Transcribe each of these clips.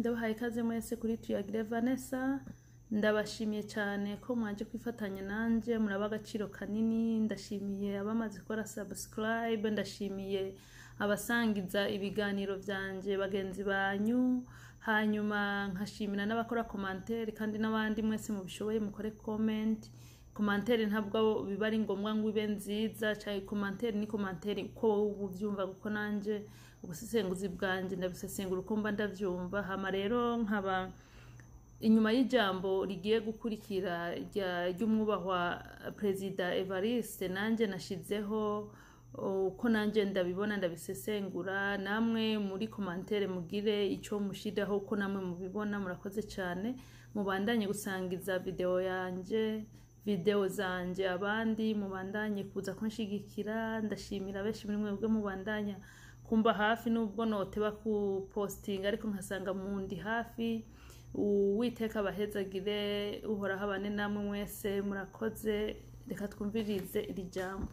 Ndabahaye ikaze mwese kuri Tuyagire Vanessa. Ndabashimiye cyane ko mwaje kwifatanya nanje, muraba agaciro kanini. Ndashimiye abamaze gukora subscribe, ndashimiye abasangiza ibiganiro vyanje bagenzi banyu, hanyuma nkashimira n'abakora commentaire, kandi n'abandi mwese mubishoboye mukore comment. Commentaire ntabwo biba ari ngombwa ngo ibe nziza, cyangwa commentaire ni commentaire uko wowe ubyumva, kuko nanje ubusesenguzi bwanje ndabusesengura uko mba ndavyumva. Hama rero nkaba inyuma y'ijambo rigiye gukurikira ry'umwubahwa Perezida Evariste, nanje nashizeho uko nanje ndabibona ndabisesengura. Namwe muri commentaire mugire ico mushiraho uko namwe mubibona. Murakoze cyane, mubandanye gusangiza video yanje, video zanje abandi, mubandanye kuza kunshigikira. Ndashimira benshi muri mwebwe mubandanya kumba hafi, nubwo noteba ku posting ariko nkasanga mundi hafi. Uwiteka abahezagire, Uhoraho abane namwe mwese. Murakoze, reka twumvirize iri jambo.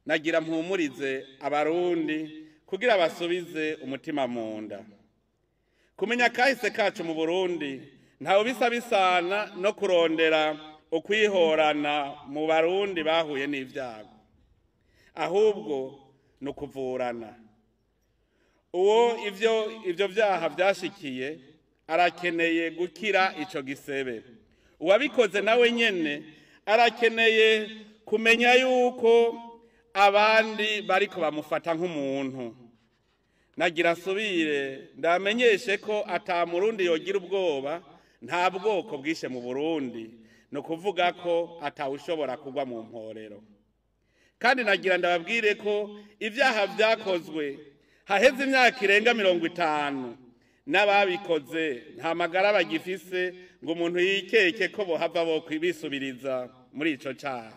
Nagira mpumurize Abarundi kugira basubize umutima mu nda. Kumenya kahise kacu mu Burundi ntawe bisa bisana no kurondera ukwihorana mu Barundi bahuye n'ivyago, ahubwo no kuvurana. Uwo ivyo vyaha vyashikiye arakeneye gukira ico gisebe. Uwabikoze nawe nyene arakeneye kumenya yuko abandi bariko bamufata nk'umuntu. Nagira nsubire ndamenyeshe ko ata Murundi yogira ubwoba, nta bwoko bwishe mu Burundi, no kuvuga ko atawushobora kugwa mu mporero. Kandi nagira ndababwire ko ivyaha vyakozwe haheze imyaka irenga 50 n'ababikoze nta magara bagifise ngo umuntu yikeke ko bohava bo kwibisubiriza muri ico caha.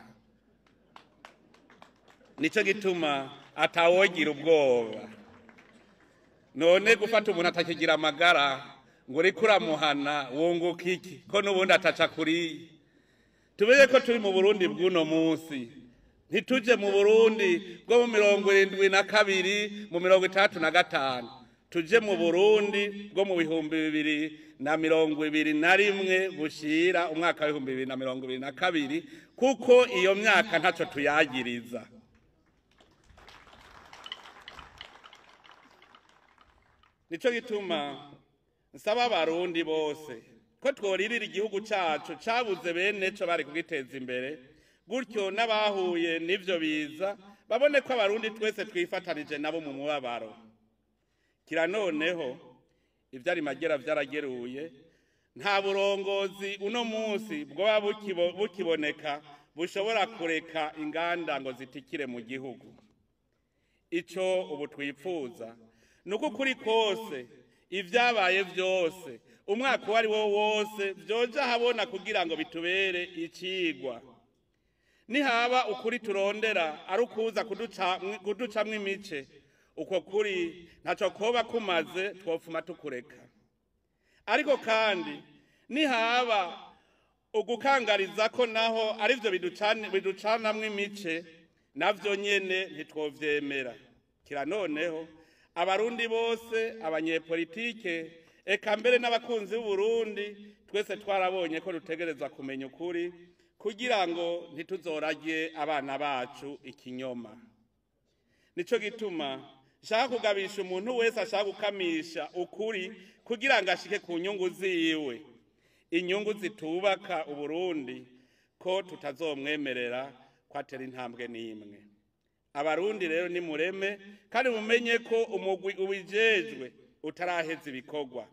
Nico gituma atawogira ubwoba. None gufata umuntu atakigira amagara ngo uriko uramuhana wunguka iki ko n'ubundi ataca kuriye? Tumenye ko turi mu Burundi bw'uno munsi, ntituje mu Burundi bwo mu 72, mu 65, tuje mu Burundi bwo mu 2021 bushira umwaka wa 2022, kuko iyo myaka ntaco tuyagiriza. Nico gituma nsaba Abarundi bose ko tworirira igihugu cacu cabuze bene co bari kugiteza imbere, gutyo n'abahuye n'ivyo biza babone ko Abarundi twese twifatanije nabo mu mubabaro. Kira noneho ivyari magera vyarageruye, nta burongozi uno munsi bwoba bukiboneka bushobora kureka inganda ngo zitikire mu gihugu. Ico ubu twipfuza nuko kuri kose ivyabaye vyose umwaka wari wo wose vyoja habona kugira ngo bitubere icigwa. Nihaba ukuri turondera ari ukuza kuducamwo imice, uko kuri ntaco koba kumaze twofuma tukureka. Ariko kandi nihaba ugukangariza ko naho arivyo biducanamwo imice, navyo nyene ntitwovyemera. Kira noneho Abarundi bose, abanyepolitike, eka mbere n'abakunzi b'Uburundi, twese twarabonye ko dutegerezwa kumenya ukuri kugira ngo ntituzorage abana bacu ikinyoma. Nico gituma nshaka kugabisha umuntu wese ashaka gukamisha ukuri kugira ngo ashike ku nyungu ziwe, inyungu zitubaka Uburundi, ko tutazomwemerera kwatera intambwe n'imwe. Abarundi rero ni mureme kandi mumenye ko umugwi ubijejwe utaraheza ibikorwa.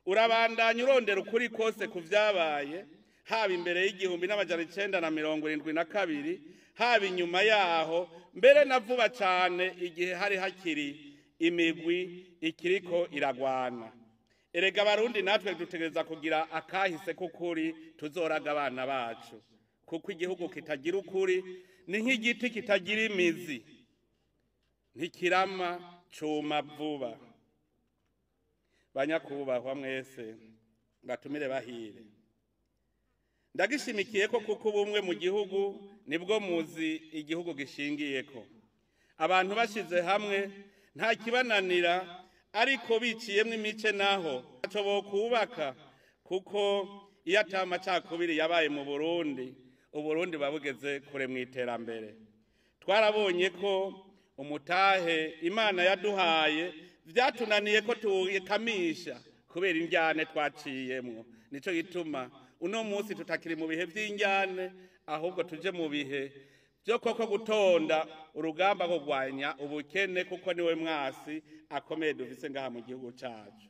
Urabandanya urondera ukuri kose ku vyabaye, haba imbere y'1972, haba inyuma yaho, mbere na vuba cane igihe hari hakiri imigwi ikiriko iragwana. Erega Abarundi natwe dutegereza kugira akahise k'ukuri tuzoraga abana bacu, kuko igihugu kitagira ukuri ni nk'igiti kitagira imizi, ntikirama cuma vuba. Banyakubahwa mwese ngatumire bahire, ndagishimikiye ko kuko ubumwe mu gihugu nibwo muzi igihugu gishingiyeko. Abantu bashize hamwe Nta kibananira, ariko biciyemwo imice naho ntaco bokubaka, kuko iyo ata macakubiri yabaye mu Burundi, Uburundi buba bugeze kure mw'iterambere. Twarabonye ko umutahe Imana yaduhaye vyatunaniye ko tuwukamisha kubera indyane twaciyemwo. Nico gituma uno munsi tutakiri mu bihe vy'indyane, ahubwo tuje mu bihe vyo koko gutonda urugamba kurwanya ubukene, kuko niwe mwasi akomeye dufise ngaha mu gihugu cacu.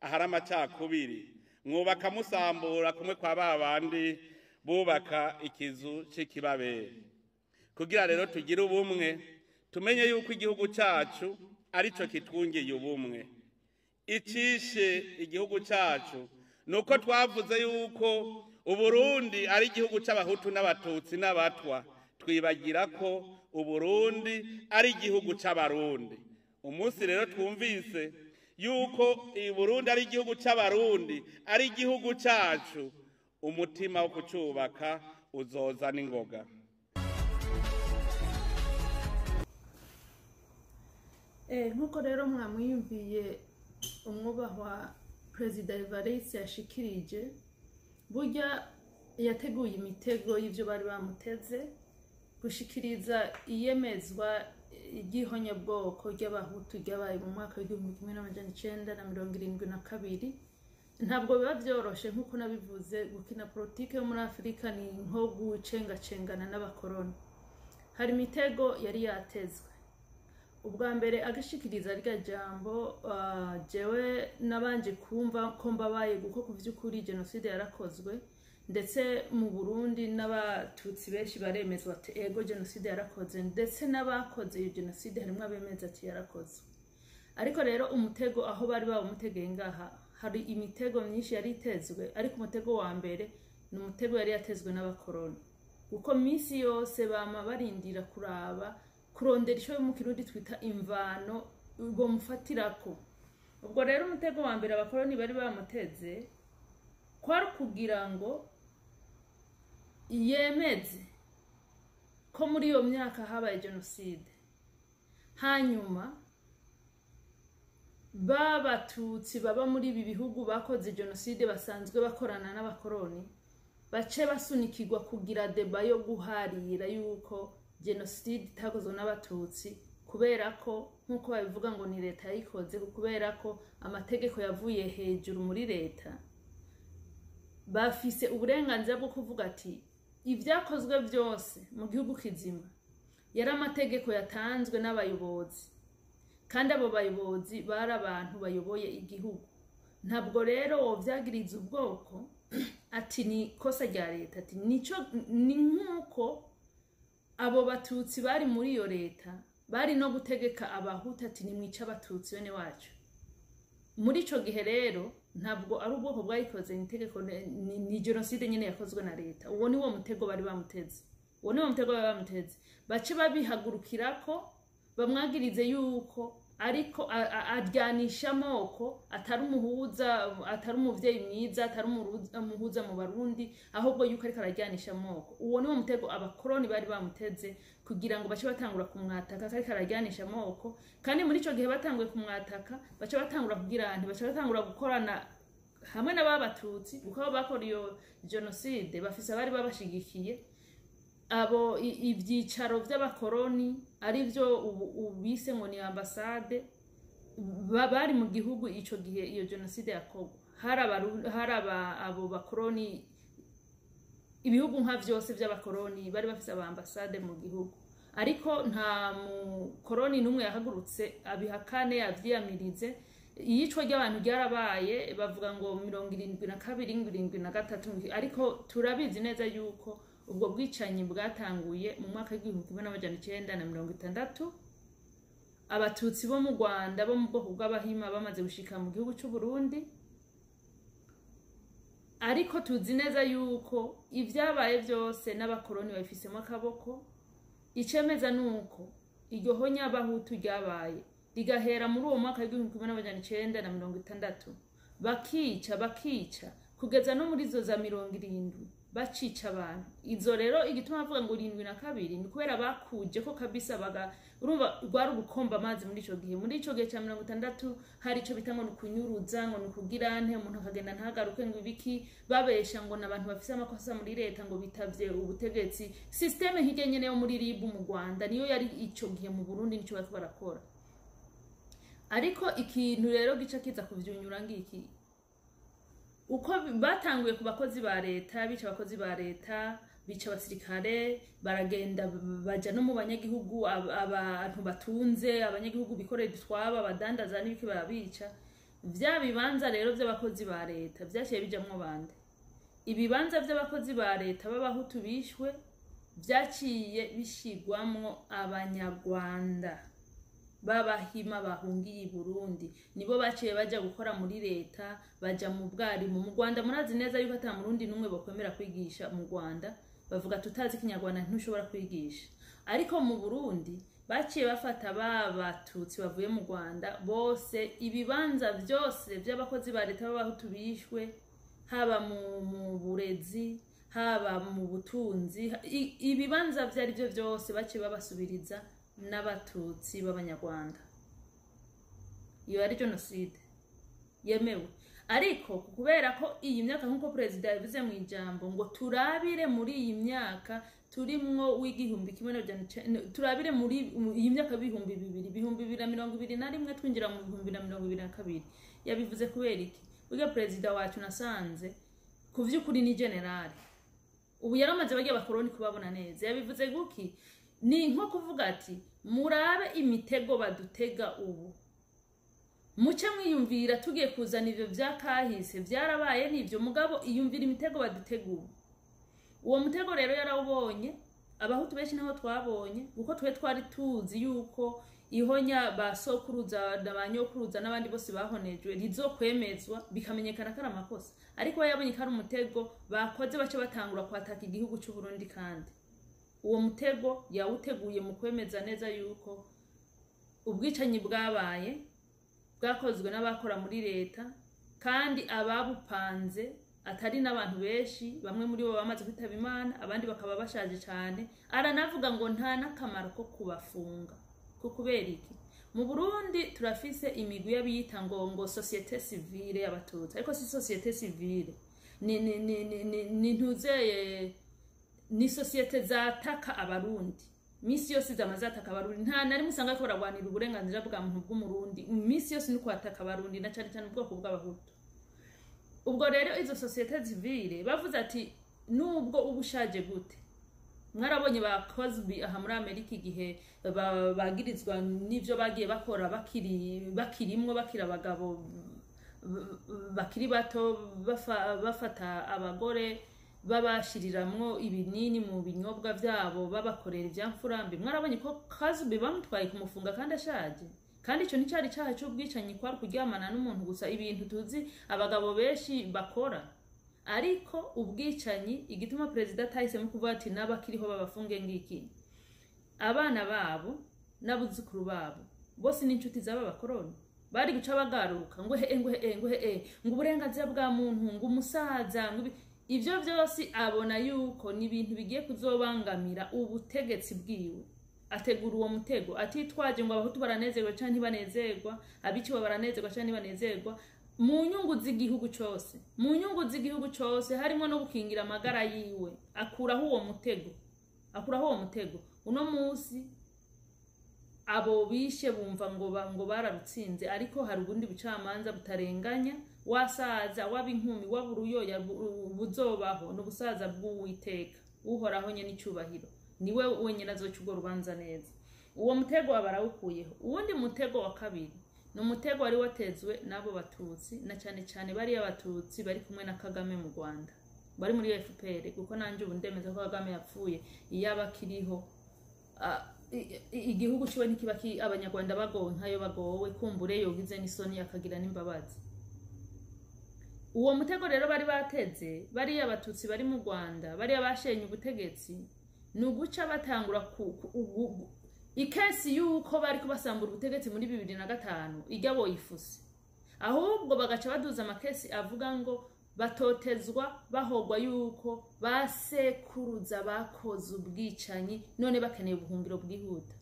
Ahari amacakubiri mwubaka musambura, kumwe kwa ba bandi bubaka ikizu c'ikibabere. Kugira rero tugire ubumwe, tumenye yuko igihugu cacu arico kitwungiye ubumwe. Icishe igihugu cacu nuko twavuze yuko Uburundi ari igihugu c'Abahutu n'Abatutsi n'Abatwa, twibagira ko Uburundi ari igihugu c'Abarundi. Umunsi rero twumvise yuko Uburundi ari igihugu c'Abarundi, ari igihugu cacu, umutima wo kucubaka uzoza n'ingoga. Nk'uko rero mwamwiyumviye umwubahwa Perezida Evariste yashikirije, burya yateguye imitego y'ivyo bari bamuteze gushikiriza iyemezwa ry'ihonyabwoko ry'Abahutu ryabaye mu mwaka w'1972. Ntabwo biba vyoroshe, nk'uko nabivuze, gukina politike yo muri Afurika ni nko gucengacengana n'abakoroni. Hari imitego yari yatezwe. Ubwa mbere agashikiriza rya jambo, jewe nabanje kumva ko mbabaye, kuko ku vy'ukuri jenoside yarakozwe, ndetse mu Burundi n'Abatutsi benshi baremezwa ati ego, jenoside yarakoze, ndetse n'abakoze iyo jenoside harimwo abemeza ati yarakozwe. Ariko rero umutego aho bari bawumutegeye ngaha, hari imitego myinshi yari itezwe, ariko umutego wa mbere ni umutego yari yatezwe n'abakoroni, kuko minsi yose bama barindira kuraba, kurondera ico mu Kirundi twita imvano bomufatirako. Ubwo rero umutego wa mbere abakoroni bari bamuteze kwari kugira ngo yemeze ko muri iyo myaka habaye jenoside, hanyuma b'Abatutsi baba muri ibi bihugu bakoze jenoside basanzwe bakorana n'abakoroni bace basunikirwa kugira débat yo guharira yuko jenoside itakozwe n'Abatutsi, kubera ko nk'uko babivuga ngo ni leta yayikoze, kubera ko amategeko yavuye hejuru muri leta. Bafise uburenganzira bwo kuvuga ati ibyakozwe byose mu gihugu kizima yari amategeko yatanzwe n'abayobozi, kandi abo bayobozi bari abantu bayoboye igihugu. Ntabwo rero wovyagiriza ubwoko ati ni kosa rya leta, ati nico ni nk'uko abo Batutsi bari muri iyo leta bari no gutegeka Abahutu ati nimwice Abatutsi bene wacu. Muri ico gihe rero ntabwo ari ubwoko bwayikoze, ni itegeko, ni jenoside nyene yakozwe na leta. Uwo ni wo mutego bari bamuteze, uwo ni wo mutego bari bamuteze. Bace babihagurukirako bamwagirize yuko ariko aryanisha amoko, atari umuhuza, atari umuvyeyi mwiza, atari umuhuza mu Barundi, ahubwo yuko ariko araryanisha amoko. Uwo ni wo mutego abakoroni bari bamuteze, kugira ngo bace batangura kumwataka ko ariko araryanisha amoko. Kandi muri ico gihe batanguye kumwataka, bace batangura kugira nti bace batangura gukorana hamwe n'Ababatutsi, kuko abo bakora iyo jenoside bafise abari babashigikiye, abo ivyicaro vy'abakoroni arivyo ubu bise ngo ni ambasade bari mu gihugu ico gihe iyo jenoside yakorwa. Hari abo bakoroni, ibihugu nka vyose vy'abakoroni bari bafise aba ambasade mu gihugu, ariko nta mukoroni n'umwe yahagurutse abihakane, avyiyamirize. Iyicwa ry'abantu ryarabaye, bavuga ngo 72, 73, ariko turabizi neza yuko ubwo bwicanyi bwatanguye mu mwaka w'1960, Abatutsi bo mu Rwanda bo mu bwoko bw'Abahima bamaze gushika mu gihugu c'u Burundi. Ariko tuzi neza yuko ivyabaye vyose n'abakoroni babifisemo akaboko. Icemeza nuko iryo honyabahutu ryabaye rigahera muri uwo mwaka w'1960, bakica, bakica kugeza no muri zo za 70. Bacica abantu. Izo rero, igituma bavuga ngo 72 ni kubera bakuje ko kabisa baga, urumva rwari ugukomba amazi muri ico gihe. Muri ico gihe ca 60 hari ico bita ngo ni ukunyuruza, ngo ni ukugira nte, umuntu akagenda ntagaruke, ngo ibiki, babesha ngo n'abantu bafise amakosa muri leta, ngo bitavye ubutegetsi. Système nk'irya nyene yo muri RIB mu Rwanda niyo yari ico gihe mu Burundi, nico bariko barakora. Ariko ikintu rero gica kiza kuvyunyura ngiki: uko batanguye ku bakozi ba leta, bica abakozi ba leta, bica abasirikare, baragenda baja no mu banyagihugu, abantu batunze, abanyagihugu bikorera utwabo, abadandaza n'ibiki, barabica. Vya bibanza rero vy'abakozi ba leta vyaciye bijamwo bande? Ibibanza vy'abakozi ba leta b'abahutu bishwe vyaciye bishigwamwo abanyarwanda b'abahima bahungiye i Burundi. Nibo baciye baja gukora muri leta, baja mu bwarimu mu Rwanda. Murazi neza yuko ata murundi n'umwe bokwemera kwigisha mu Rwanda. Bavuga tutazi ikinyarwanda ntushobora kwigisha. Ariko mu Burundi baciye bafata ba batutsi bavuye mu Rwanda bose. Ibibanza vyose vy'abakozi ba leta b'abahutu bishwe, haba mu burezi, haba mu butunzi, ibibanza vyo ari byo vyose baciye babasubiriza n'abatutsi b'abanyarwanda. Iyo ari jenoside yemewe. Ariko kubera ko iyi myaka, nk'uko perezida yabivuze mu ijambo, ngo turabire muri iyi myaka turimwo w'1900, turabire muri iyi myaka 2000, 2021, twinjira mu 2022. Yabivuze kubera iki? Burya perezida wacu nasanze ku vy'ukuri ni général. Ubu yaramaze bagiye abakoroni kubabona neza. Yabivuze guki? Ni nko kuvuga ati: "Murabe imitego badutega ubu, muce mwiyumvira tugiye kuzana ivyo vyakahise vyarabaye n'ivyo, mugabo iyumvira imitego badutega ubu." Uwo mutego rero yarawubonye. Abahutu benshi naho twabonye, kuko twe twari tuzi yuko ihonya ba sokuruza na ba nyokuruza n'abandi bose bahonejwe rizokwemezwa, bikamenyekana ko ari amakosa. Ariko we yabonye ko ari umutego bakoze, bace batangura kwataka igihugu c'u Burundi. Kandi uwo mutego yawuteguye mu kwemeza neza yuko ubwicanyi bwabaye bwakozwe n'abakora muri leta, kandi ababupanze atari n'abantu benshi, bamwe muri bo bamaze kwitaba Imana, abandi bakaba bashaje cyane. Aranavuga ngo nta n'akamaro ko kubafunga. Ko kubera iki? Mu Burundi turafise imigwi y'abiyita ngo société civile y'abatutsi, ariko si société civile, ni ntuzeye, ni société zataka abarundi misi yose, zama zataka abarundi. Nta na rimwe usanga bariko baragwanira uburenganzira bwa muntu bw'umurundi. Misi yose ni kwataka abarundi, na cane cane ubwoko bw'abahutu. Ubwo rero izo société civile bavuze ati: "Nubwo uba ushaje gute." Mwarabonye ba Cosby aha muri Amerika, igihe bagirizwa n'ivyo bagiye bakora bakiri bakirimwo, bakiri abagabo, bakiri bato, bafata abagore babashiriramwo ibinini mu binyobwa vyabo, babakorera ivyamfurambi. Mwarabonye ko Cosby bamutwaye kumufunga kandi ashaje, kandi ico nticari icaha c'ubwicanyi, kwari kuryamana n'umuntu gusa, ibintu tuzi abagabo benshi bakora. Ariko ubwicanyi, igituma perezida atahisemo kuvuga ati n'abakiriho babafunge ngiki: abana babo n'abuzukuru babo bose n'inshuti z'aba bakoroni bari guca bagaruka ngo he, ngo he, ngo he, ngo uburenganzira bwa muntu, ngo umusaza, ngo ivyo vyose. Abona yuko ni ibintu bigiye kuzobangamira ubutegetsi bwiwe, ategura uwo mutego atitwaje ngo abahutu baranezerwa canke ntibanezerwa, abiciwe baranezerwa canke ntibanezerwa, mu nyungu z'igihugu cose, mu nyungu z'igihugu cose harimo no gukingira amagara yiwe. Akuraho uwo mutego, akuraho uwo mutego. Uno munsi abo bishe bumva ngo bararutsinze, ariko hari ubundi bucamanza butarenganya. Wasaza, waba inkumi, waba uruyoya, buzobaho n'ubusaza bw'Uwiteka Uhoraho nyene icyubahiro, niwe wenyine azoca urwo rubanza neza. Uwo mutego aba arawukuyeho. Uwundi mutego wa kabiri ni umutego wari watezwe n'abo batutsi, na cyane cyane bariya batutsi bari kumwe na Kagame mu Rwanda, bari muri FPR, kuko nanjye ubu ndemeza ko Kagame yapfuye. Iyo aba akiriho, igihugu ciwe ntikiba abanyarwanda bagowe nkayo bagowe. Kumbure yogize n'isoni akagira n'imbabazi. Uwo mutego rero bari bateze bariya batutsi bari mu Rwanda, bariya bashenye ubutegetsi, ni uguca batangura ikesi yuko bari kubasambura ubutegetsi muri 2005 ijya boyifuse, ahubwo bagaca baduza amakesi avuga ngo Batotezwa bahogwa yuko basekuruza bakoze ubwicanyi, none bakeneye ubuhungiro bwihuta.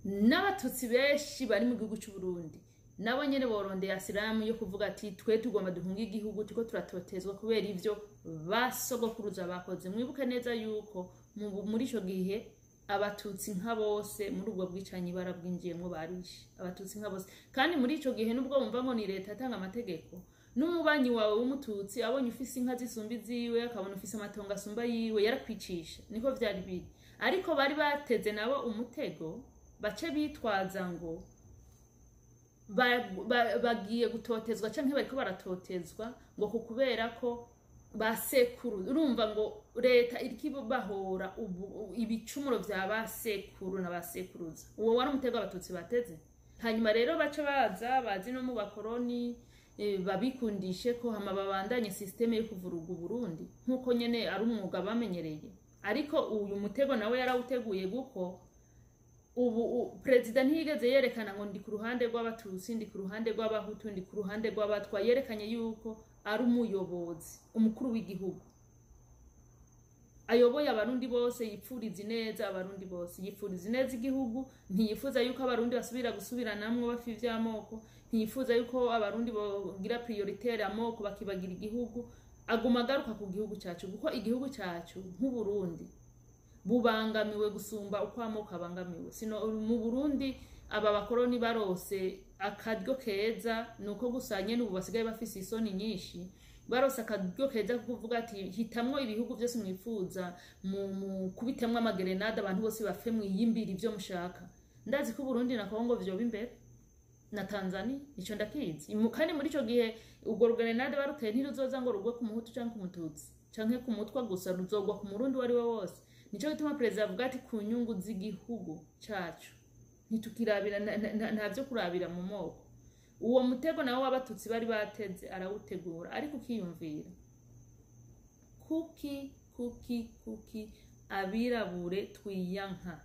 N'Abatutsi benshi bari mu gihugu cy'u Burundi nabo nyene borondeye asylum yo kuvuga ati: "Twe tugomba duhunge igihugu, turiko turatotezwa kubera ivyo basogokuruza bakoze." Mwibuke neza yuko muri ico gihe Abatutsi nka bose muri ubwo bwicanyi barabwinjiyemwo, barishe Abatutsi nka bose. Kandi muri ico gihe, nubwo wumva ngo ni leta yatanga amategeko, n'umubanyi wawe w'Umututsi abonye ufise inka zisumba iziwe, akabona ufise amatongo asumba yiwe, yarakwicisha. Niko vyari biri. Ariko bari bateze nabo umutego, bace bitwaza ngo bagiye gutotezwa canke bariko baratotezwa ngo ku kubera ko basekuru. Urumva ngo leta iriko ibahora ibicumuro vya basekuru na basekuruza. Uwo wari umutego Abatutsi bateze. Hanyuma rero bace baza bazi no mu bakoroni, babikundishe ko hama babandanye système yo kuvuruga Uburundi nk'uko nyene ari umwuga bamenyereye. Ariko uyu mutego nawe yarawuteguye, guko ubu perezida ntiyigeze yerekana ngo ndi ku ruhande rw'Abatutsi, ndi ku ruhande rw'Abahutu, ndi ku ruhande rw'Abatwa. Yerekanye yuko ari umuyobozi, umukuru w'igihugu ayoboye Abarundi bose, yipfuriza ineza Abarundi bose, yipfuriza ineza igihugu. Ntiyifuza yuko Abarundi basubira gusubiranamwo bafa ivy'amoko, ntiyifuza yuko Abarundi bogira prioritaire amoko bakibagira igihugu. Aguma agaruka ku gihugu cacu, kuko igihugu cacu nk'Uburundi bubangamiwe gusumba uko amoko abangamiwe. Sino mu Burundi aba bakoroni barose akaryo keza, nuko gusa nyene ubu basigaye bafise isoni nyinshi. Barose akaryo keza ko kuvuga ati: "Hitamwo ibihugu byose mwifuza, mu kubitemwo amagerenade, abantu bose bapfe, mwiyimbira ivyo mushaka." Ndazi ko Burundi na Kongo vyoba imbere na Tanzania, ico ndakizi. Kandi muri ico gihe urwo rugerenade baruteye ntiruzoza ngo rugwe ku Muhutu canke ku Mututsi canke ku Mutwa gusa, ruzogwa ku Murundi uwo ari we wose. Nico gituma perezida avuga ati: "Ku nyungu z'igihugu cacu, ntitukirabira nta vyo kurabira mu moko." Uwo mutego nawo w'Abatutsi bari bateze arawutegura. Ariko ukiyumvira, kuki kuki kuki abirabure twiyanka?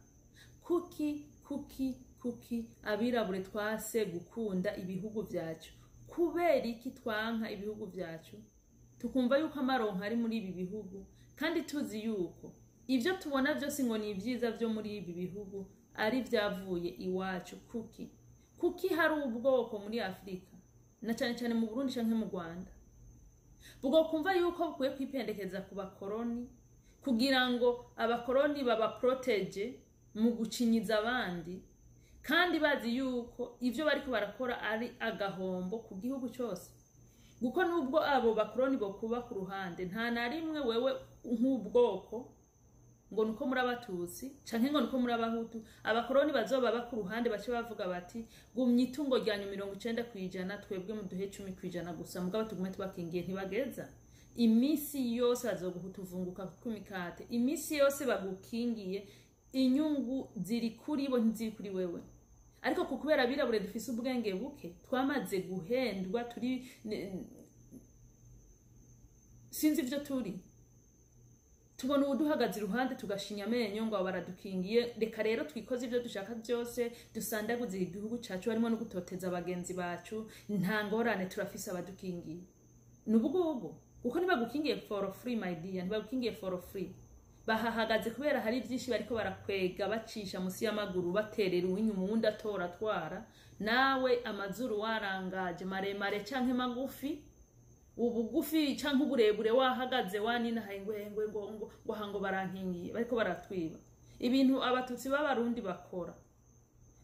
Kuki kuki kuki abirabure twase gukunda ibihugu vyacu? Kubera iki twanka ibihugu vyacu, tukumva yuko amaronko ari muri ibi bihugu, kandi tuzi yuko ivyo tubona vyose ngo ni ibyiza vyo muri ibi bihugu ari vyavuye iwacu? Kuki kuki hari ubwoko muri Afurika, na cane cane mu Burundi canke mu Rwanda, bwokumva yuko bukwiye kwipendekeza ku bakoroni kugira ngo abakoroni babaprotège mu gucinyiza abandi, kandi bazi yuko ivyo bariko barakora ari agahombo ku gihugu cyose? Kuko nubwo abo bakoroni bokuba ku ruhande, nta na rimwe wewe nk'ubwoko, ngo nuko muri Abatutsi canke ngo nuko muri Abahutu, abakoroni bazoba ba ku ruhande bace bavuga bati: "Gumya itungo ryanyu 90%, twebwe muduhe 10% gusa, mugabo tugume tubakingiye." Ntibageza iminsi yose bazoguha utuvunguka kw'imikate. Iminsi yose bagukingiye, inyungu ziri kuri bo, ntiziri kuri wewe. Ariko ku kubera abirabure dufise ubwenge buke, twamaze guhendwa, turi sinzi ivyo turi, tubona uwuduhagaze iruhande tugashinya amenyo ngo abo baradukingiye, reka rero twikoze ibyo dushaka byose, dusandaguze igihugu cacu, harimo no gutoteza bagenzi bacu, nta ngorane, turafise abadukingiye. Ni ubugugu, kuko ntibagukingiye for free, my dear, ntibagukingiye for free. Bahahagaze kubera hari byinshi bariko barakwega, bacisha musi y'amaguru, baterera uw'inyuma, uwundi atora atwara. Nawe amazuru warangaje, maremare canke magufi, ubugufi canke uburebure, wahagaze waninahaye ngo ngo ngo ngo ngo aha ngo barankingiye, bariko baratwiba. Ibintu Abatutsi b'Abarundi bakora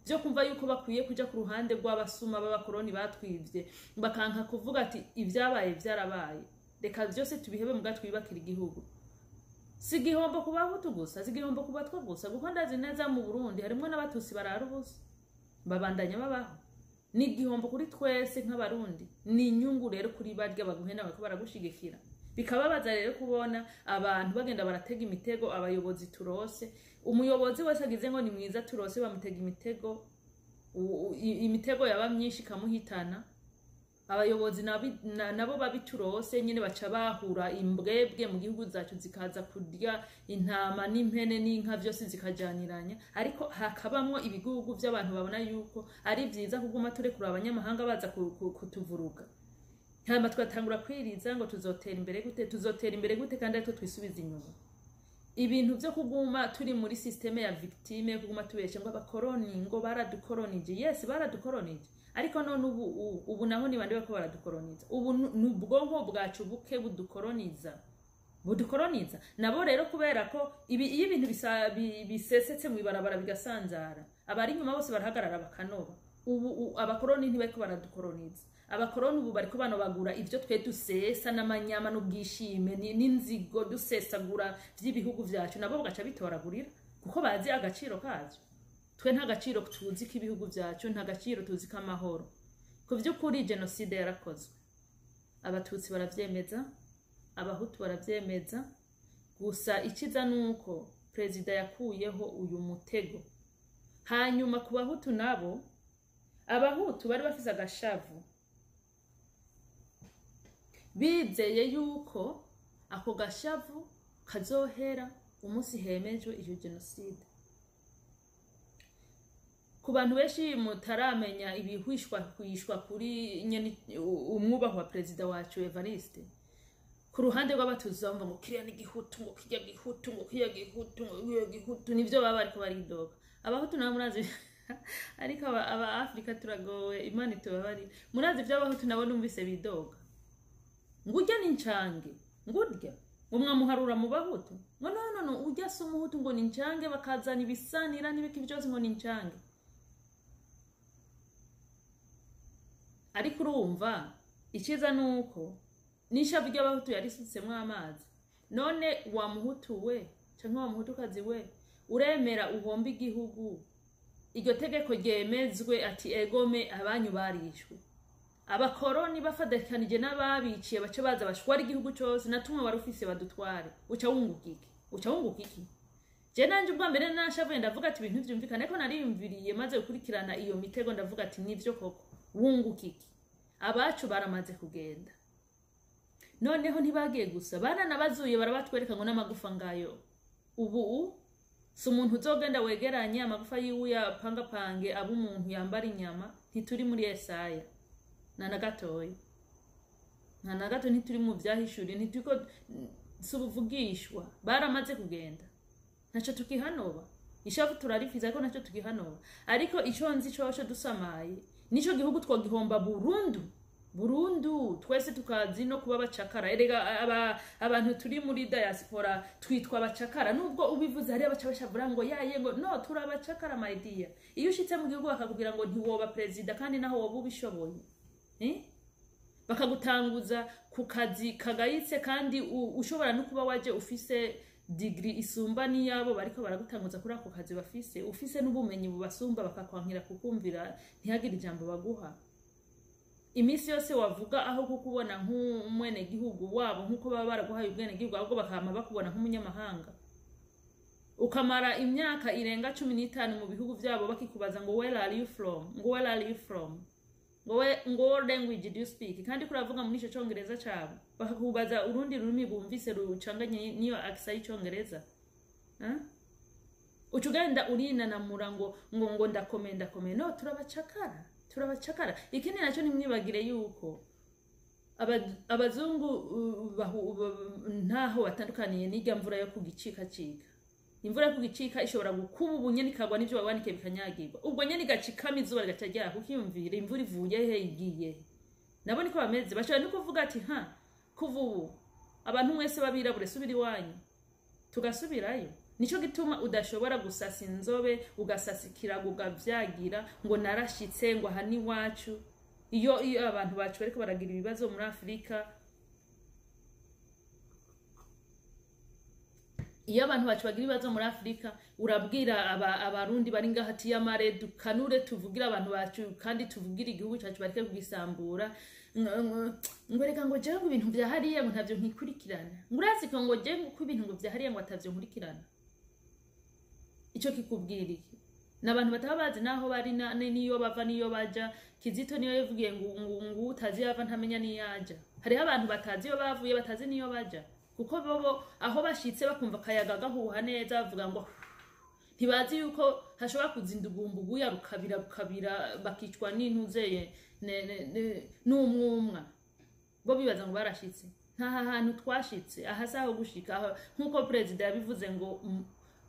byo kumva yuko bakwiye kuja ku ruhande rw'abasuma b'abakoroni batwivye, bakanka kuvuga ati: "Ibyabaye byarabaye, reka byose tubihebe muga twibakira igihugu." Si igihombo ku Bahutu gusa, si igihombo ku Batwa gusa, kuko ndazi neza mu Burundi harimwo n'Abatutsi barara ubusa, babandanya babaho. Ni igihombo kuri twese nk'Abarundi, ni inyungu rero kuri barya baguhenda bariko baragushigikira. Bikababaza rero kubona abantu bagenda baratega imitego abayobozi turose. Umuyobozi wese agize ngo ni mwiza turose, bamutega imitego. Imitego yaba myinshi ikamuhitana. Abayobozi nabo babiturose nyine baca bahura imbwebwe mu gihugu zacu, zikaza kurya intama n'impene n'inka vyose zikajaniranya. Ariko hakabamwo ibigugu vy'abantu babona yuko ari vyiza kuguma turekura abanyamahanga baza kutuvuruga. Hanyuma tugatangura kwiriza ngo tuzotera imbere gute, tuzotera imbere gute kandi aritwo twisubiza inyuma? Ibintu byo kuguma turi muri système ya victime, kuguma tubeshe ngo abakoroni ngo baradukoronije. Yes, baradukoronije, ariko none ubu naho ni bande bako baradukoroniza? Ubu ni ubwonko bwacu buke budukoroniza nabo rero, kubera ko ibi iyo ibintu bisesetse mu ibarabara bigasanzara, abari inyuma bose barahagarara bakanoba. Ubu abakoroni ntibariko baradukoroniza. Abakoroni ubu bariko banobagura ivyo twe dusesa n'amanyama n'ubwishime n'inzigo dusesagura vy'ibihugu vyacu, nabo bagaca bitoragurira kuko bazi agaciro kavyo. Twe nta gaciro tuzi k'ibihugu vyacu, nta gaciro tuzi k'amahoro. Ku vy'ukuri, jenoside yarakozwe, Abatutsi baravyemeza, Abahutu baravyemeza. Gusa ikiza nuko perezida yakuyeho uyu mutego. Hanyuma ku Bahutu nabo, Abahutu bari bafise agashavu, bizeye yuko ako gashavu kazohera umunsi hemejwe iyo jenoside. Ku bantu benshi mutaramenya ibihwishwa kwishwa kuri nyene umwubahwa perezida wacu Evariste, ku ruhande rw'Abatutsi bumva ngo kiriya ni Gihutu, ngo kirya Gihutu, ngo kirya Gihutu, ngo kirya Gihutu, nivyo baba bariko baridoga. Abahutu nabo murazi, ariko aba Afrika turagowe, Imana itubabarire. Murazi ivyo Abahutu nabo numvise bidoga, ngo urya ni ncange, ngo urya ngo mwamuharura mu Bahutu, ngo no, no, no, urya si Umuhutu, ngo ni ncange, bakazana ibisanira n'ibiki byose ngo ni ncange. Ariko urumva, icyiza ni uko n'ishavu ry'Abahutu yarisutsemwo amazi. None wa Muhutu we canke wa Muhutukazi we, uremera uhomba igihugu, iryo tegeko ryemezwe ati egome abanyu barishwe, abakoroni bafatikanije n'ababiciye bace baza bashwara igihugu cose, na tumwe wari ufise badutware, uca wunguka iki? Uca wunguka iki? Je nanje ubwa mbere nashavuye, ndavuga ati ibintu vyumvikana, ariko nariyumviriye maze gukurikirana iyo mitego, ndavuga ati nivyo koko, wunguka iki? Abacu baramaze kugenda. Noneho ntibagiye gusa, baranabazuye, barabatwereka ngo n'amagufa ngayo. Ubu si umuntu uzogenda wegeranye amagufa yiwe uyapangapange aba umuntu yambara inyama. Ntituri muri Yesaya na na gatoya, nta na gato. Ntituri mu vyahishuriye, ntituriko, si ubuvugishwa. Baramaze kugenda, ntaco tukihanoba. Ishavu turarifiza, ariko ntaco tukihanoba. Ariko ico nzi coco, dusamaye nico gihugu twogihomba burundu burundu, twese tukazi no kuba abacakara. Erega abantu turi muri diaspora twitwa abacakara, nubwo ubivuze hariya baca bashavura ngo yaye, ngo no, turi abacakara, my dear. Iyo ushitse mu gihugu bakakubwira ngo ntiwoba perezida kandi naho woba ubishoboye, eh? Bakagutanguza ku kazi kagayitse kandi ushobora no kuba waje ufise degree isumba n'iyabo bariko baragutanguza kuri ako kazi bafise, ufise n'ubumenyi bubasumba, bakakwankira kukumvira, ntihagire ijambo baguha. Iminsi yose wavuga, aho kukubona nk'umwenegihugu wabo nk'uko baba baraguhaye ubwenegihugu, ahubwo bakama bakubona nk'umunyamahanga. Ukamara imyaka irenga 15 mu bihugu vyabo bakikubaza ngo "Where are you from?" ngo "Where are you from?" ngo "What language do you speak?" Kandi kuravuga muri ico Congereza cabo, bakakubaza urundi rurimi bumvise rucanganye niyo accent y'Icongereza, eh? Uca ugenda urinanamura ngo ndakomeye, ndakomeye. No, turabacakara, turabacakara. Ikindi nacyo, ntimwibagire yuko abazungu ntaho batandukaniye n'irya mvura yo kugicikacika. Imvura yo kugicika ishobora gukuba ubu nyene ikagwa, n'ivyo wawanikiye bikanyagirwa, ubwo nyene igacikama, izuba rigaca ryaka, ukiyumvira imvura ivuye he, igiye he? Nabo niko bameze. Bashobora no kuvuga ati ha, kuva ubu abantu mwese b'abirabure subira iwanyu, tugasubirayo. Nico gituma udashobora gusasa inzobe, ugasasa ikirago, ukavyagira ngo narashitse, ngo aha ni iwacu. Iyo abantu bacu bariko baragira ibibazo muri Afurika, iyo abantu bacu bagira ibibazo muri Afurika, urabwira Abarundi bari ngaha ati yamare dukanure, tuvugire abantu bacu kandi tuvugire igihugu cyacu, bareke kugisambura. Ngo reka, ngo jewe ngo ibintu vya hariya ngo ntavyo nkikurikirana, ngo urazi ko ngo jewe ko ibintu ngo vya hariya ngo atavyo nkurikirana. Ico kikubwira iki? Ni abantu bataba bazi naho bari niyo bava niyo baja. Kizito niyo yavugiye ngo utazi iyo ava ntamenya niyo aja. Hariho abantu batazi iyo bavuye, batazi niyo baja, kuko bobo aho bashitse bakumva akayaga gahuha neza, bavuga ngo ntibazi yuko hashobora kuza indugumbugu ya rukabira rukabira, bakicwa n'intuzeye n'umwumwa. Bo bibaza ngo barashitse. Nta hantu twashitse, aha si aho gushika. Nk'uko perezida yabivuze ngo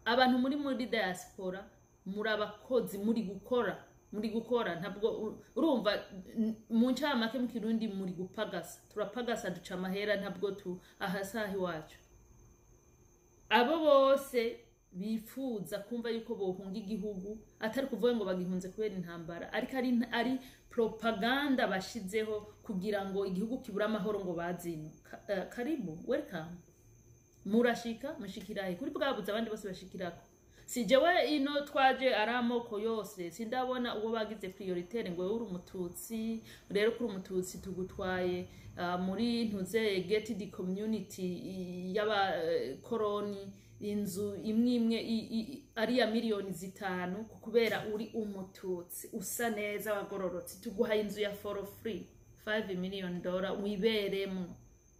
abantu muri diaspora muri abakozi, muri gukora. Ntabwo urumva, mu ncamake mu Kirundi muri gupagasa. Turapagasa, duca amahera. Ntabwo tu aha si aho iwacu. Abo bose bifuza kumva yuko bohunga igihugu, atari kuvuga ngo bagihunze kubera intambara, ariko ari propaganda bashizeho kugira ngo igihugu kibure amahoro, ngo bazino. Karibu, welcome. Murashika, mushikirahe kuri bwabuze abandi bose bashikirako? Si jewe, ino twaje ari amoko yose. Sindabona uwo bagize prioritaire ngo wewe uri Umututsi, rero kuri Umututsi tugutwaye muri ntuze gated community y'abakoroni, inzu imwe imwe ari ya miliyoni 5, kubera uri Umututsi, usa neza, wagororotse, tuguhaye inzu ya for free, 5 million dollar, wiberemwo,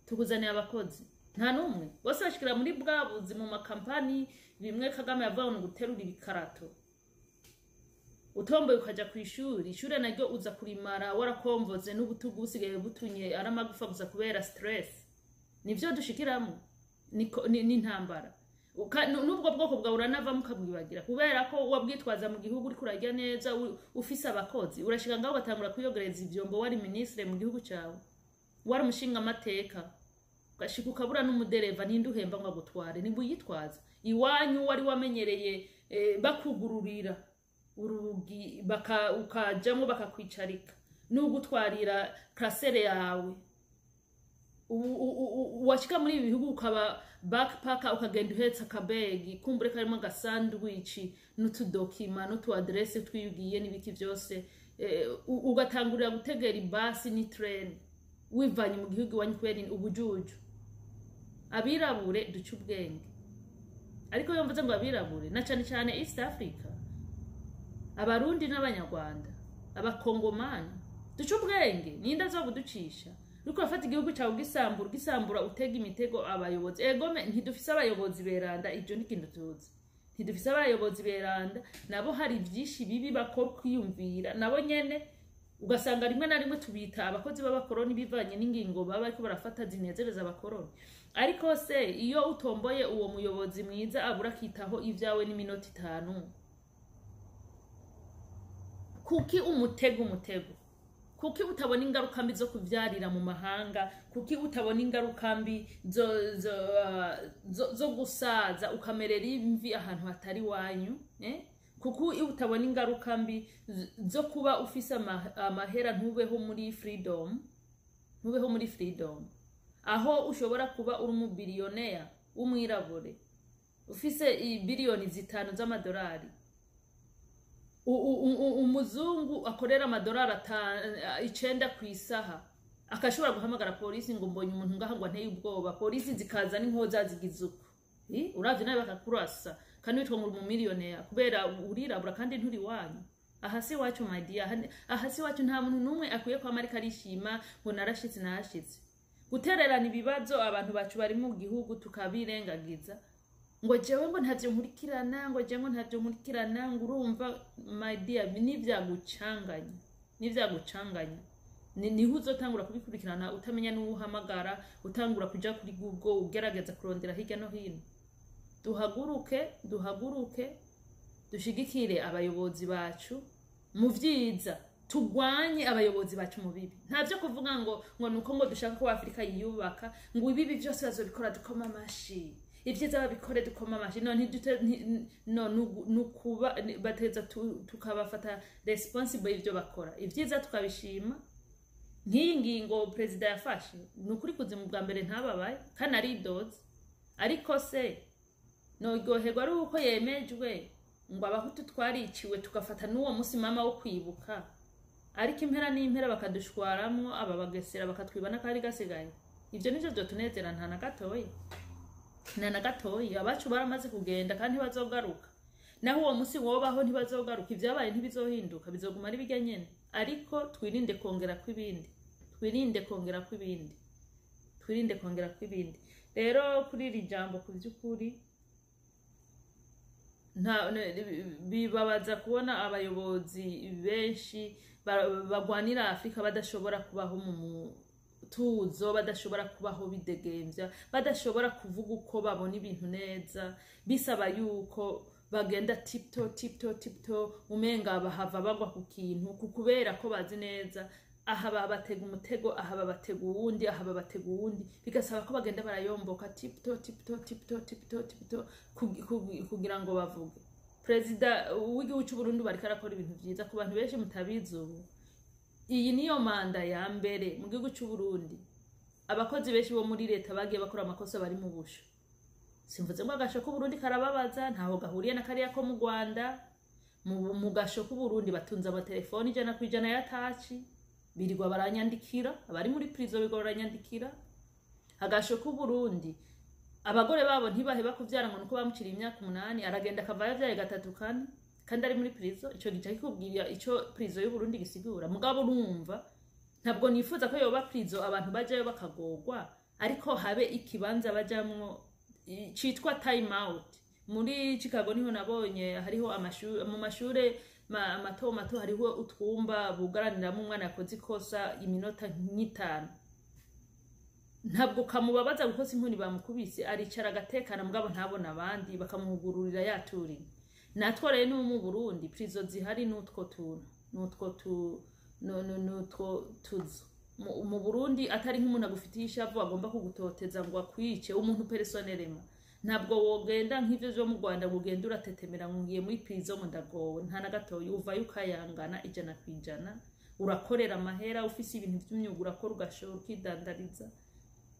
tukuzaniye abakozi. Nta n'umwe. Bose bashikira muri bwa buzi mu makampani, bimwe Kagame yavuga ngo ni uguterura ibikarato. Utomboye ukaja ku ishuri, ishure naryo uza kurimara warakomvoze n'ubutugu busigaye butunye ari amagufa gusa kubera stress. Nivyo dushikiramo, n'intambara. N'ubwo bwoko bwawe uranavamo ukabwibagira, kubera ko wabwitwaza mu gihugu uriko urarya neza, ufise abakozi. Urashika ngaho ugatangura kwiyogereza ivyombo. Wari minisitiri mu gihugu cawe, wari umushingamateka, ugashika ukabura n'umudereva. Ninde uhemba ngo agutware? Nibwo uyitwaza iwanyu wari wamenyereye, bakugururira urugi, ukajamwo, bakakwicarika n'ugutwarira classeur yawe. Washika muri ibi bihugu ukaba backpacker, ukagenda uhetse akabegi kumbure karimo agasandwici n'utudokima n'utu adresse twiyugiye n'ibiki byose, ugatangurira gutegera ibasi n'itrain wivanye mu gihugu iwanyu kubera ubujuju. Abirabure duca ubwenge. Ariko iyo mvuze ngo abirabure, na cane cane East Africa, Abarundi n'Abanyarwanda, Abakongomani, duca ubwenge. Ninde azobuducisha? Uriko urafata igihugu cyawe ugisambura, ugisambura, utega imitego abayobozi. Egome, ntidufise abayobozi beranda, ibyo ni ikintu tuzi. Ntidufise abayobozi beranda. Nabo hari byinshi bibi bakora kwiyumvira nabo nyene, ugasanga rimwe na rimwe tubita abakozi b'abakoroni bivanye n'ingingo baba bariko barafata zinezereza abakoroni. Ariko se iyo utomboye uwo muyobozi mwiza abura akitaho ibyawe n'iminota 5, kuki umutego umutego? Kuki utabona ingaruka mbi zo kuvyarira mu mahanga? Kuki utabona ingaruka mbi zo gusaza ukamerera imvi ahantu hatari wanyu, eh? Kuko utabona ingaruka mbi zo kuba ufise amahera ntubeho muri freedom, ntubeho muri freedom, aho ushobora kuba uri umubillionaire w'umwirabure ufise biliyoni 5 z'amadolari, umuzungu akorera amadolari 9 ku isaha akashobora guhamagara polisi ngo mbonye umuntu ngaha ngo anteye ubwoba, polisi zikaza n'inkoza zigize uko. Uravye nawe bakakurasa, kandi witwa ngo uri umumillionaire kubera urirabura kandi nturi wanyu. Aha si iwacu, my dear. Aha si iwacu. Nta muntu n'umwe akwiye kwama ariko arishima ngo narashitse, narashitse. Gutererana ibibazo abantu bacu bari mu gihugu tukabirengagiza, ngo jewe ngo ntavyo nkurikirana, ngo jewe ngo ntavyo nkurikirana, ngo urumva, my dear, nivyagucanganya, nivyagucanganya. Niho uzotangura kubikurikirana, utamenya n'uwo uhamagara, utangura kuja kuri Google ugerageza kurondera hirya no hino. Duhaguruke, duhaguruke, dushigikire abayobozi bacu mu vyiza, tugwanye abayobozi bacu mu bibi. Nta vyo kuvuga ngo nuko ngo dushaka ko Afurika yiyubaka, ngo ibibi byose bazobikora dukoma amashi, ibyiza babikore dukoma amashi. No ntidute no nukuba bateza tukabafata responsible y'ivyo bakora. Ibyiza tukabishima, nk'iyi ngingo perezida yafashe. Ni ukuri kuzima bwa mbere ntababaye kandi aridoze. Ariko se noryoherwa ari uko yemejwe ngo Abahutu twariciwe, tugafata n'uwo munsi mama wo kwibuka, ariko impera n'impera bakadushwaramwo aba bagesera, bakatwiba n'akari gasigaye? Ibyo nivyo vyotunezera? Nta na gatoyi, nta na gatoyi. Abacu baramaze kugenda kandi ntibazogaruka. Naho uwo munsi wobaho, ntibazogaruka. Ibyabaye ntibizohinduka, bizoguma ari bijya nyene. Ariko twirinde kongera kw'ibindi, twirinde kongera kw'ibindi, twirinde kongera kw'ibindi. Rero kuri iri jambo, ku by'ukuri nta bibabaza kubona abayobozi benshi bagwanira Afurika badashobora kubaho mu mutekano. mutuzo, badashobora kubaho bidegemvya, badashobora kuvuga uko babona ibintu neza. Bisaba yuko bagenda tiptoe, tiptoe, tiptoe, umenga bahava bagwa ku kintu, kubera ko bazi neza aha babatega umutego, aha babatega uwundi, aha babatega uwundi. Bigasaba ko bagenda barayomboka tiptoe, tiptoe, tiptoe, tiptoe, tiptoe kugira ngo bavuge. Perezida w'igihugu cy'u Burundi bariko arakora ibintu vyiza. Ku bantu benshi mutabizi, ubu iyi niyo manda ya mbere mu gihugu cy'u Burundi abakozi benshi bo muri leta bagiye bakora amakosa bari mu busho. Simvuze ngo agasho k'Uburundi karababaza, ntaho gahuriye na kariya ko mu Rwanda. Mu gasho k'Uburundi batunze amatelefoni 100% ya touch, birirwa baranyandikira. Abari muri prison birirwa baranyandikira. Agasho k'Uburundi, abagore babo ntibaheba kuvyara ngo nuko bamuciriye imyaka 8, aragenda akava yavyaye gatatu, kane, kandi ari muri prison. Ico gica kikubwira ico prison y'Uburundi gisigura. Mugabo urumva, ntabwo nifuza ko yoba prison abantu bajayo bakagorwa, ariko habe ikibanza bajamwo citwa time out. Muri Chicago niho nabonye hariho amashure, mu mashure mato mato hariho utwumba bugaraniramwo umwana yakoze ikosa iminota nk'itanu. Ntabwo kamubabaza kuko si inkoni bamukubise, aricara agatekana, mugabo ntabona abandi, bakamuhugururira yaturiye. Natwo rero no mu Burundi prison zihari n'utwo tuntu, n'utwo tu no no n'utwo tuzu. Mu Burundi, atari nk'umuntu agufitiye ishavu agomba kugutoteza ngo akwice umuntu personnellement, ntabwo wogenda nk'ivyo vyo mu Rwanda ngo ugende uratetemera ngo ngiye muri prison ngo ndagowe. Nta na gatoya. Uvayo ukayangana 100%, urakorera amahera, ufise ibintu vy'imyuga urakora, ugashora, ukidandariza.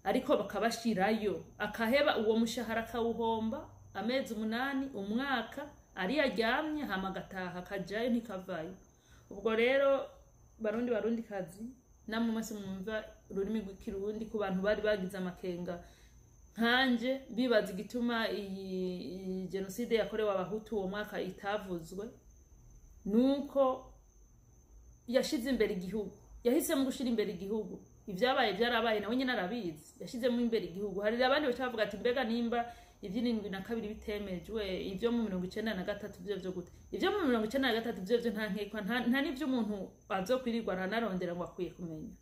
Ariko bakabashirayo, akaheba uwo mushahara, akawuhomba amezi 8, umwaka ari aryamye, hama agataha akajayo ntikavayo. Ubwo rero Barundi, Barundi kazi, namwe mwese mwumva ururimi rw'Ikirundi, ku bantu bari bagize amakenga nkanje bibaza igituma iyi jenoside yakorewe Abahutu uwo mwaka itavuzwe, nuko yashize imbere igihugu, yahisemo gushira imbere igihugu. Ibyabaye byarabaye, nawe nyine arabizi, yashizemo imbere igihugu. Hari abandi baca bavuga ati: "Mbega nimba iby'72 bitemejwe, ibyo mu 93 byo byo gute?" Ibyo mu 93 byo byo nta nkekwa, nta n'ibyo umuntu azokwirirwa aranarondera ngo akwiye kumenya.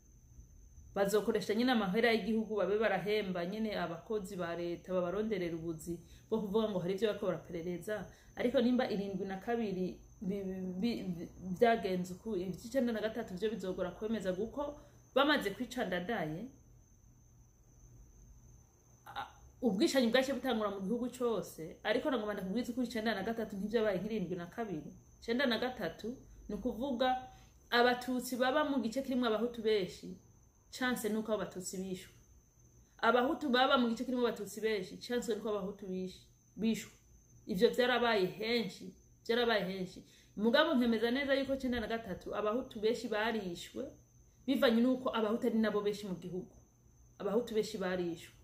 Bazokoresha nyine amahera y'igihugu, babe barahemba nyine abakozi ba leta babaronderera ubuzi bwo kuvuga ngo hari ibyo bariko baraperereza. Ariko nimba 72 byagenze uku, iby'93 byo bizogora kwemeza, kuko bamaze kwica Ndadaye, ubwicanyi bwaciye butangura mu gihugu cose. Ariko nagomba ndakubwiza ukuri, 93 ntivyabaye nk'i72. 93 ni ukuvuga Abatutsi baba mu gice kirimwo Abahutu benshi, chance nuko abo Batutsi bishwe. Abahutu baba mu gice kirimo Abatutsi benshi, chance nuko Abahutu bishwe. Ivyo vyarabaye henshi, vyarabaye henshi. Mugabo nkemeza neza yuko 93 Abahutu benshi barishwe, bivanye nuko Abahutu ari nabo benshi mu gihugu. Abahutu benshi barishwe,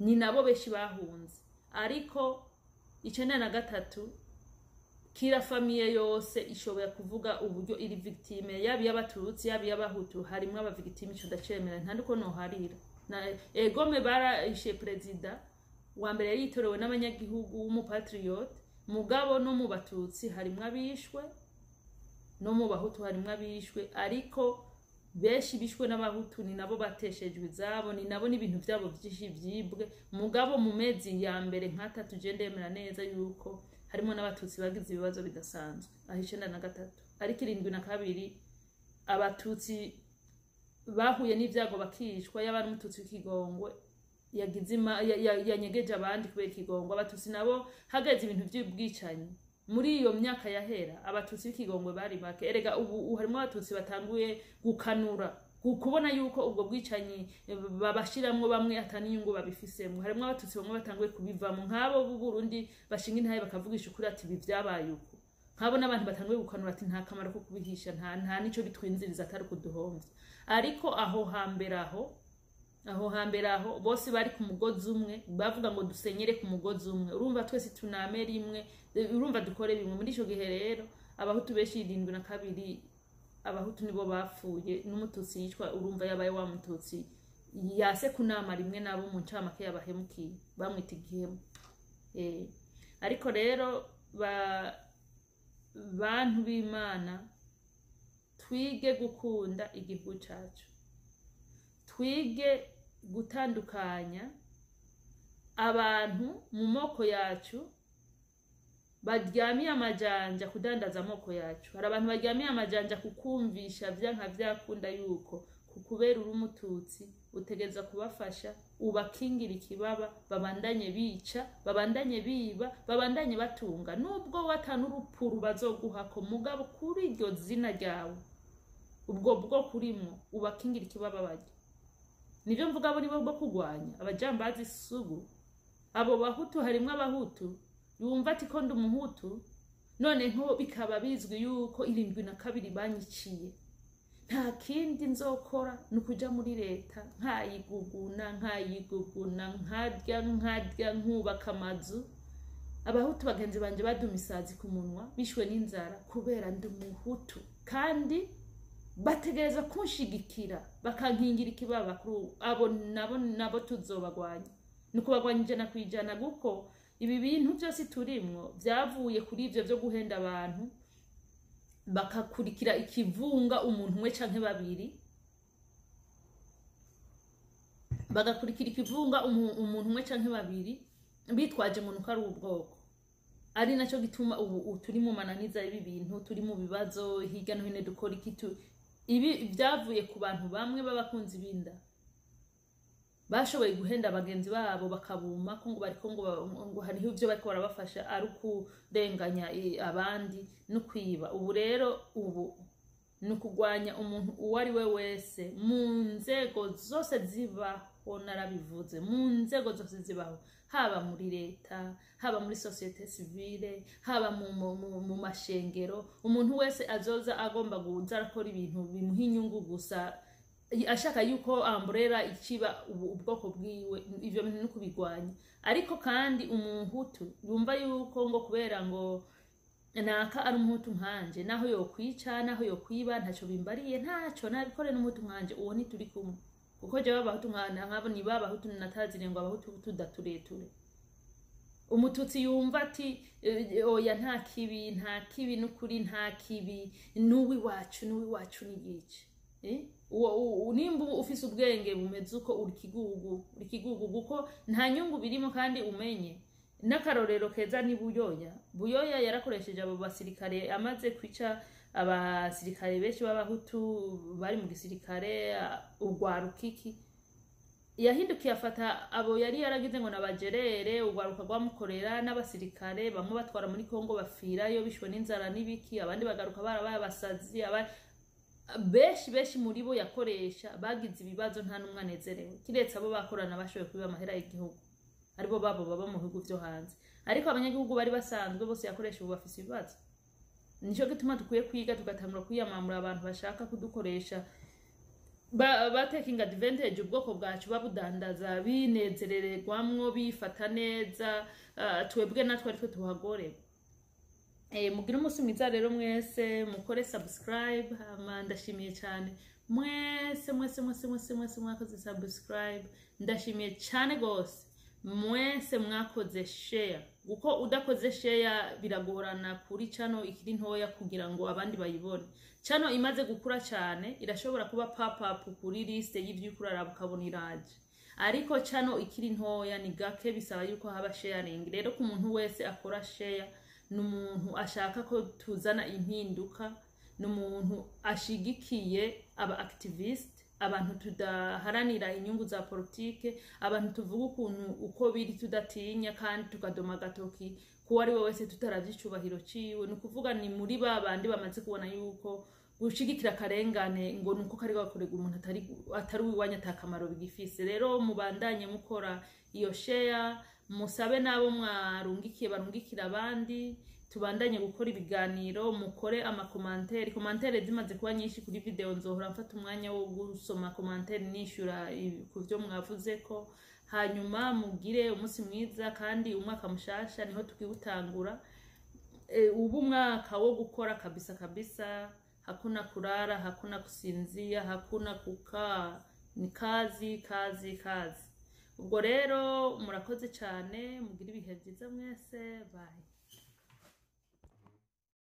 ni nabo benshi bahunze. Ariko 93 kira famille yose ishobora kuvuga uburyo iri victime, yaba iy'Abatutsi, yaba iy'Abahutu, harimwo aba victime. Ico ndacemera, nta nuko noharira. Na egome baraishe perezida wa mbere yari yitorewe n'abanyagihugu w'umupatriote. Mugabo no mu Batutsi harimwo abishwe, no mu Bahutu harimwo abishwe, ariko benshi bishwe n'Abahutu. Ni nabo bateshejwe izabo, ni nabo n'ibintu vyabo vyinshi vyibwe. Mugabo mu mezi ya mbere nk'atatu, je ndemera neza yuko harimo n'Abatutsi bagize ibibazo bidasanzwe aho 93. Ariko 72 Abatutsi bahuye n'ivyago bakicwa, yaba ari Umututsi w'ikigongwe yagize yanyegeje abandi kubera ikigongwe. Abatutsi nabo hageze ibintu vy'ubwicanyi muri iyo myaka yahera, Abatutsi b'ikigongwe bari bake. Erega ubu harimo Abatutsi batanguye gukanura, kubona yuko ubwo bwicanyi babashiramwo bamwe ata n'inyungu babifisemwo. Harimwo Abatutsi bamwe batanguye kubivamo, nk'abo b'u Burundi bashinga intahe bakavugisha ukuri ati: "Ibi vyabaye uku." Nk'abo n'abantu batanguye gukanura ati: "Nta kamaro ko kubihisha, nta nico bitwinziriza atari ukuduhomvya." Ariko aho hambere, aho hambere aho bose bari ku mugozi umwe, bavuga ngo dusenyere ku mugozi umwe, urumva twese tuname rimwe, urumva dukore bimwe. Muri ico gihe rero Abahutu benshi, 72 Abahutu nibo bapfuye. N'Umututsi yicwa, urumva yabaye wa Mututsi yase kunama rimwe nabo, mu ncamake yabahemukiye, bamwita igihemu. Ariko rero ba bantu b'Imana, twige gukunda igihugu cacu. Twige gutandukanya abantu mu moko yacu baryamiye amajanja kudandaza amoko yacu. Hari abantu baryamiye amajanja kukumvisha vyanka vyakunda yuko kukubera uri Umututsi utegereza kubafasha, ubakingira ikibaba, babandanye bica, babandanye biba, babandanye batunga, nubwo watana urupuru bazoguhako. Mugabo kuri iryo zina ryawe, ubwo bwo kurimwo, ubakingira ikibaba barya. Nivyo mvuga, abo nibo bwo kurwanya abajambazi sugu. Abo Bahutu, harimwo Abahutu yumva ati ko ndi Umuhutu, none nko bikaba bizwi yuko 72 banyiciye, nta kindi nzokora ni ukuja muri leta nkayiguguna, nkayiguguna, nkarya, nkarya, nkubaka amazu. Abahutu bagenzi banje baduma isazi ku munwa, bishwe n'inzara kubera ndi Umuhutu, kandi bategereza kunshigikira, bakankingira ikibaba. Kuri ubu abo nabo tuzobagwanya, ni ukubagwanya 100%, kuko ibi bintu byose turimwo byavuye kuri ivyo vyo guhenda abantu bakakurikira ikivunga, umuntu umwe canke babiri, bagakurikira ikivunga umuntu umwe canke babiri, bitwaje ngo nuko ari ubwoko. Ari nacyo gituma ubu turi mu mananiza y'ibi bintu, turi mu bibazo hirya no hino. Dukora iki? Ibi byavuye ku bantu bamwe b'abakunzi b'inda bashoboye guhenda bagenzi babo, bakabuma ko ngo bariko ngo hariho ivyo bariko barabafasha, ari ukurenganya abandi no kwiba. Ubu rero, ubu ni ukugwanya umuntu uwo ari we wese mu nzego zose zibaho. Narabivuze, mu nzego zose zibaho, haba muri leta, haba muri société civile, haba mu mashengero, umuntu wese azoza agomba kuza arakora ibintu bimuha inyungu gusa, ashaka yuko amburera ikiba ubwoko bwiwe, ivyo bintu no kubigwanya. Ariko kandi Umuhutu yumva yuko ngo kubera ngo naka ari Umuhutu nkanje, naho yokwica, naho yokwiba, ntaco bimbariye, ntaco nabikore n'Umuhutu nkanje, uwo ntituri kumwe, kuko jewe Abahutu nkabo ni ba Bahutu natazire ngo Abahutu tudatureture. Umututsi yumva ati oya, nta kibi, nta kibi, n'ukuri nta kibi, n'uwiwacu, n'uwiwacu n'igice. Uwo nimba ufise ubwenge bumeze uko, uri kigugu, uri kigugu, kuko nta nyungu birimo. Kandi umenye n'akarorero keza ni Buyoya. Buyoya yarakoresheje abo basirikare, amaze kwica abasirikare benshi b'Abahutu bari mu gisirikare urwarukiki, yahindukiye afata abo yari yaragize ngo nabagerere urwaruka rwamukorera n'abasirikare bamwe, batwara muri Kongo, bapfirayo bishwe n'inzara n'ibiki, abandi bagaruka barabaye abasazi. Benshi benshi muri bo yakoresha bagize ibibazo, nta n'umwe anezerewe, kiretse abo bakorana bashoboye kubiba amahera y'igihugu, aribo babo baba mu bihugu vyo hanze. Ariko abanyagihugu bari basanzwe bose yakoresha ubu bafise ibibazo. Nico gituma dukwiye kwiga, tugatangura kwiyamamura abantu bashaka kudukoresha, ba taking advantage ubwoko bwacu, babudandaza, binezerererwamwo, bifata neza, twebwe natwe aritwe tuhagorerwa. Mugire umunsi mwiza rero mwese, mukore subscribe. Hama ndashimiye cyane mwese, mwese, mwese, mwese, mwese mwakoze subscribe. Ndashimiye cyane gose mwese mwakoze share, kuko udakoze share biragorana kuri channel ikiri ntoya kugira ngo abandi bayibone. Channel imaze gukura cyane irashobora kuba pop up kuri liste y'ivyo uraraba, ukabona iraje, ariko channel ikiri ntoya ni gake, bisaba yuko haba sharing. Rero ku muntu wese akora share, ni umuntu ashaka ko tuzana impinduka, ni umuntu ashigikiye aba activist, abantu tudaharanira inyungu za politike, abantu tuvuga ukuntu uko biri tudatinya, kandi tukadoma agatoki kuwo ari we wese tutaravye icubahiro ciwe. Ni ukuvuga ni muri ba bandi bamaze kubona yuko gushigikira akarengane ngo nuko kari gakorerwa umuntu atari uwiwanyu atakamaro bigifise. Rero mubandanye mukora iyo share, musabe n'abo mwarungikiye barungikira abandi, tubandanye gukora ibiganiro, mukore ama commentaires. Commentaires zimaze kuba nyinshi kuri video, nzohora mfata umwanya wo gusoma commentaire, nishura ku vyo mwavuze ko. Hanyuma mugire umunsi mwiza, kandi umwaka mushasha niho tukiwutangura. Ubu umwaka wo gukora kabisa kabisa, hakuna kulala, hakuna kusinzia, hakuna kukaa, ni kazi, kazi, kazi. Ubwo rero murakoze cyane, mugire ibihe byiza mwese, bye.